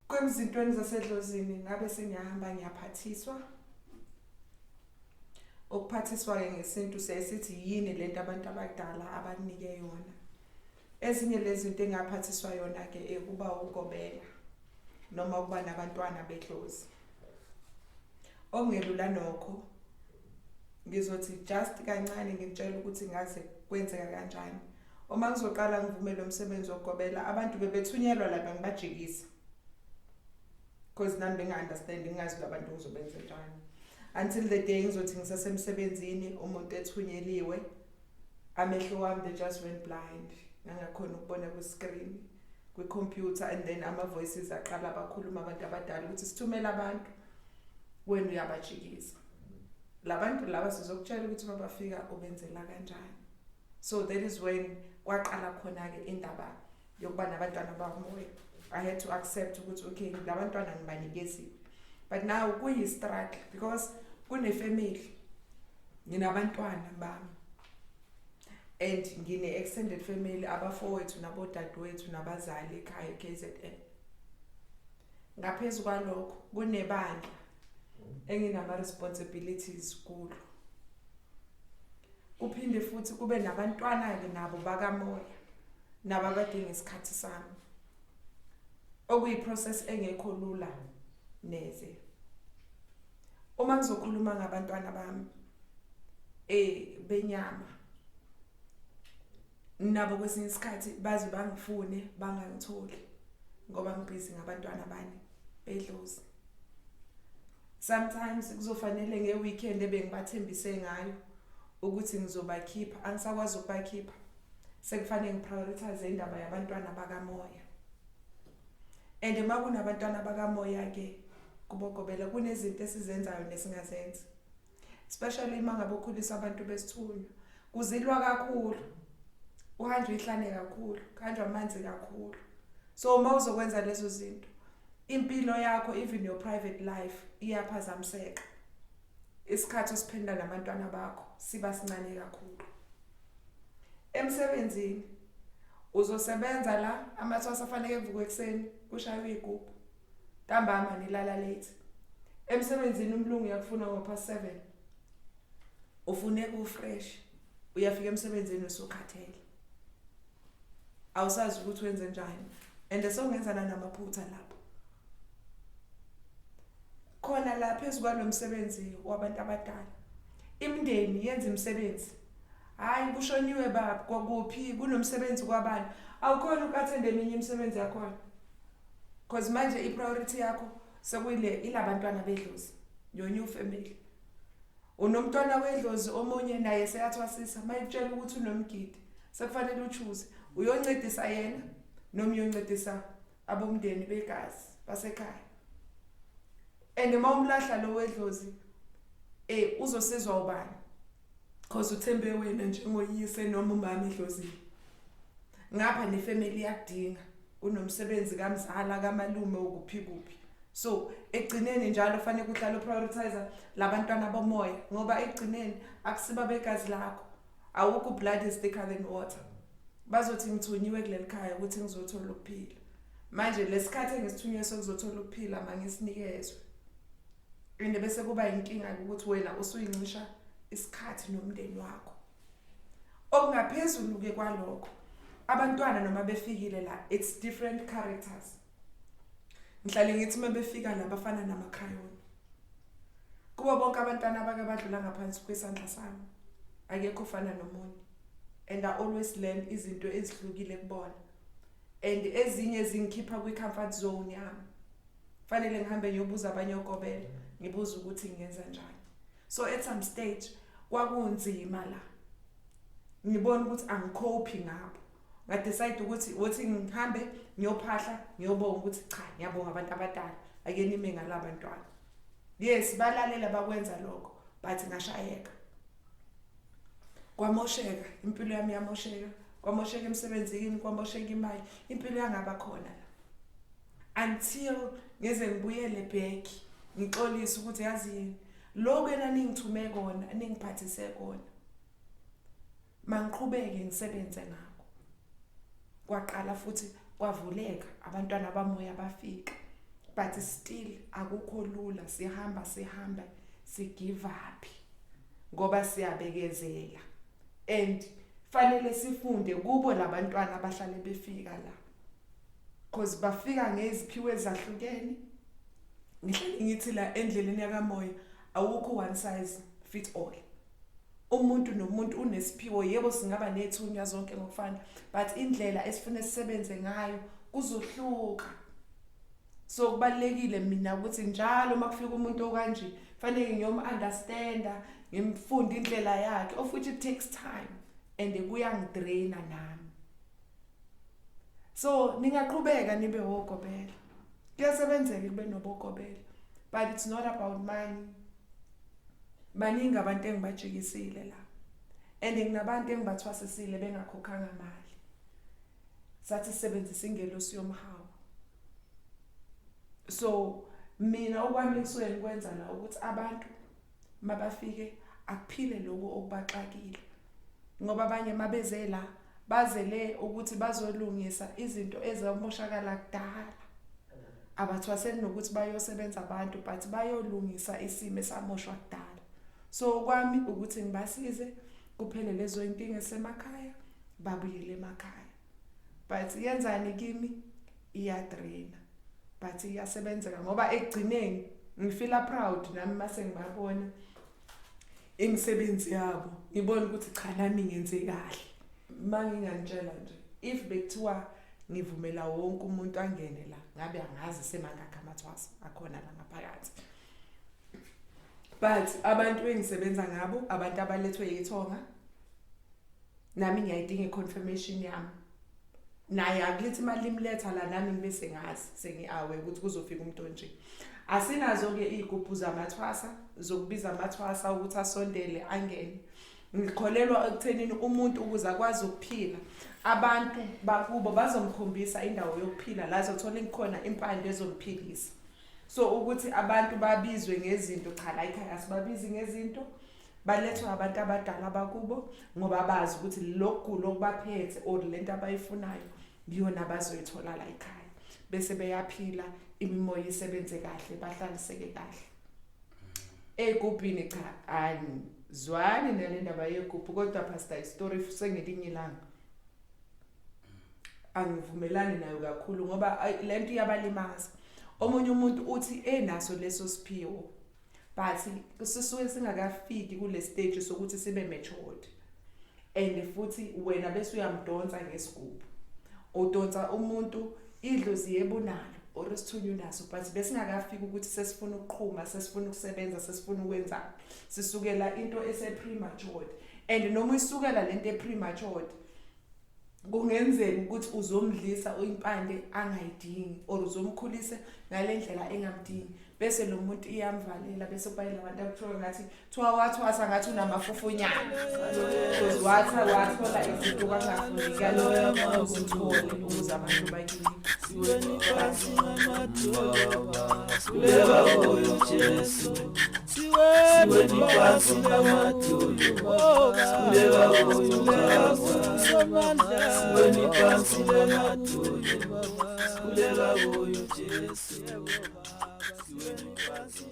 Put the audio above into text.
Kwemzintweni zasedlozini ngabe sengiyahamba ngiyaphathiswa. Ukuphathiswa-ke ngesintu siyaye sithi yini lento abantu abadala abanike yona. Ezinye lezinto engaphathiswa yona-ke ukuba ugobela noma ukuba nabantwana bedlozi. Okungelula nokho ngizothi just kancane ngikutshela ukuthi ngaze kwenzeka kanjani. Uma ngizoqala ngivume lo msebenzi wokugobela abantu bebethunyelwa la bengibajikisa. Because nami benga-understand ngingazi ukuthi abantu ngizobenza njani. Until the day ngizothi ngisasemsebenzini umuntu ethunyeliwe amehlo wami they just went blind. Ngangakhona ukubona kwi-screen kwi-computer and then ama-voices aqala bakhuluma abantu abadala ukuthi sithumele abantu wena uyabajikisa. Labantu laba sizokutshela ukuthi mabafika ubenzela kanjani. So that is when kwaqala khona-ke indaba yokuba nabantwana bamoya. I had to accept ukuthi okay labantwana ngibanikeziwe. But now kuyi-struggle because kune-family nginabantwana bami and ngine-extended family abafowethu nabodadewethu nabazali ekhaya e-KZN. Ngaphezu kwalokho kunebandla enginama-responsibilities kulo. Kuphinde futhi kube nabantwana-ke nabo bakamoya nabo abadinga isikhathi sami. Okuyi-process engekho lula neze. Uma ngizokhuluma ngabantwana bami benyama nabo kwesinye isikhathi baze bangifune bangangitholi ngoba ngibhizi ngabantwana bani bedlozi. Sometimes kuzofanele nge-weekend ebengibathembise ngayo ukuthi ngizobakhipha angisakwazi ukubakhipha sekufanele ngiprioritize indaba yabantwana bakamoya. And uma kunabantwana bakamoya ke kubogobela kunezinto esizenzayo nesingazenzi. Especially uma ngabe ukhulisa abantu besithunywa kuzilwa kakhulu uhanjwe ihlane kakhulu kuhanjwa amanzi kakhulu. So uma uzokwenza lezo zinto impilo yakho even your private life iyaphazamiseka. Isikhathi osiphenda nabantwana bakho siba sincane kakhulu. Emsebenzini uzosebenza la amathwasa afanele evuke ekuseni kushaywe igubhu ntambama nilala late. Emsebenzini umlungu uyakufuna ngo past 7 ufuneka ufresh uyafika emsebenzini usukhathele awusazi ukuthi wenze njani and sewungenza namaphutha lapho. Khona la phezu kwalomsebenzi wabantu abadala imindeni yenza imisebenzi hayi kushoniwe baba kwakuphi kunomsebenzi kwabani awukhona uku-attend eminye imisebenzi yakhona because manje i-priority yakho sekuyile ilabantwana bedlozi your new family. Unomntwana wedlozi omunye naye seyathwasisa mayikutshela ukuthi unomgidi sekufanele uchoose uyoncedisa yena noma uyoncedisa abomndeni begazi basekhaya. And uma umlahla lo wedlozi uzosizwa ubani because uthembe wena njengoyise noma umama edlozini. Ngapha nefamily iyakudinga kunomsebenzi kamzala kamalume ukuphi kuphi. So egcineni njalo fanele uhlale uprioritize labantwana bomoya ngoba egcineni akusiba begazi lakho. Awukho blood is thicker than water. Bazothi ngithunyiwe kuleli khaya ukuthi ngizothola ukuphila. Manje lesikhathi engisithunywe sokuzothola ukuphila mangisinikezwe. And bese kuba inkinga ukuthi wena usuyincisha isikhathi nomndeni wakho. Okungaphezulu ke kwalokho abantwana noma befikile la it's different characters. Ngihlale ngithi uma befika la bafana namakhrayoni. Kubo bonke abantwana abake badlula ngaphansi kwesandla sami akekho ofana nomunye. And I always learn izinto ezihlukile kubona. And ezinye zingikhipha kwi-comfort zone yami. Fanele ngihambe ngiyobuza abanye ogobela ngibuza ukuthi ngingenza njani. So at some stage kwakunzima la. Ngibona ukuthi angikhophi ngabo. Ngadecide ukuthi wothi ngihambe ngiyophahla ngiyobonga ukuthi cha ngiyabonga abantu abadala ake nime ngalabantwana. Yes balalela bakwenza lokho but ngashayeka. Kwamosheka impilo yami yamosheka kwamosheka emsebenzini kwamosheka imali impilo yangaba khona la. Until ngize ngibuyele back ngixolise ukuthi yazi yini lokho enaningithume kona ningiphathise kona. Mangiqhubeke ngisebenze ngakho. Kwaqala futhi kwavuleka, abantwana bamoya bafika, but still akukho lula. Sihamba sihamba, sigive up ngoba siyabekezela and fanele sifunde kubo labantwana abahlale befika la, cause bafika ngeziphiwo ezahlukene. Ngihlale ngithi la endleleni yakamoya awukho one size fit all. Umuntu nomuntu unesiphiwo. Yebo, singaba nethunya zonke ngokufana, but indlela esifuna sisebenze ngayo kuzohluka. So kubalekile mina ukuthi njalo uma kufika umuntu okanje, fanele ngiyom-understanda, ngimfunde indlela yakhe, of which it takes time and kuyangidraina nami. So ningaqhubeka nibe wogobela, kuyasebenzeka kube nobogobela, but it's not about money. Baningi abantu engibajikisile la and nginabantu engibathwasisile bengakhokhanga mali. Sathi sisebenzisa ingelosi yomhawu. So mina okwami kusuke ngikwenza la ukuthi abantu mabafike akuphile lokho okubaxakile, ngoba abanye mabeze la bazele ukuthi bazolungisa izinto ezamoshakala kudala. Abathwaseli nokuthi bayosebenza abantu, but bayolungisa isimo esamoshwa kudala. So kwami ukuthi ngibasize kuphele lezo inkinga esemakhaya, babuyele emakhaya. But yenzani kimi iyadraina, but iyasebenzeka ngoba ekugcineni ngifeela proud nami mase ngibabona imisebenzi yabo, ngibona ukuthi cha, nami ngenze kahle. Manginganitshela nje, if bekuthiwa ngivumela wonke umuntu angene la, ngabe angazi semangakhi amathwasa akhona la ngaphakathi. But abantu engisebenza ngabo, abantu abalethwe yithonga. Nami ngiyayidinga i-confirmation yami. Naye akulithi imali limletha la, nami ngibe sengazi, sengi-aware ukuthi kuzofika umuntu onje. Asinazo-ke iy'gubhu zamathwasa zokubiza amathwasa ukuthi asondele angene. Ngikholelwa ekuthenini umuntu ukuze akwazi ukuphila, abantu bakubo bazomkhombisa indawo yokuphila la azothola khona impande ezomphilisa. So ukuthi abantu babizwe ngezinto, cha, la ekhaya asibabizi ngezinto. Balethwa abantu abadala bakubo ngoba bazi ukuthi lokugula okubaphethe or lento abayifunayo iyona abazoyithola la ekhaya, bese beyaphila, imimoya isebenze kahle, bahlaliseke kahle. Egubhini cha, angizwani nale ndaba yegubhu, kodwa pastor, istory sengelinye ilanga. Angivumelani nayo kakhulu ngoba lento iyabalimaza. Omunye umuntu uthi enaso leso siphiwo, but sisuke singakafiki kule stage sokuthi sibe matured, and futhi wena bese uyamdonsa ngesigubhu. Udonsa umuntu, idlozi yebo unalo or isithunywa unaso, but besingakafiki ukuthi sesifuna ukuqhuma, sesifuna ukusebenza, sesifuna ukwenzani. Sisukela into ese prematured, and noma isukela lento e-prematured, kungenzeka ukuthi uzomdlisa impande angayidingi or uzomkhulisa ngale ndlela engamdingi, bese lo muntu iyamvalela, bese kuba yilabantu akuthiwa ngathi thiwa wathwasa ngathi unamafufunyana, because watha wathola izinto kwangafunekala uzithole ukuze abantu bakini. Siweni phansi ngamadolo, sikhuleka kuyo Jesu. Siweni phansi ngamadolo, sikhuleka kuyo Baba. Siweni phansi ngamadolo, sikhuleka kuyo Jesu. Siweni phansi.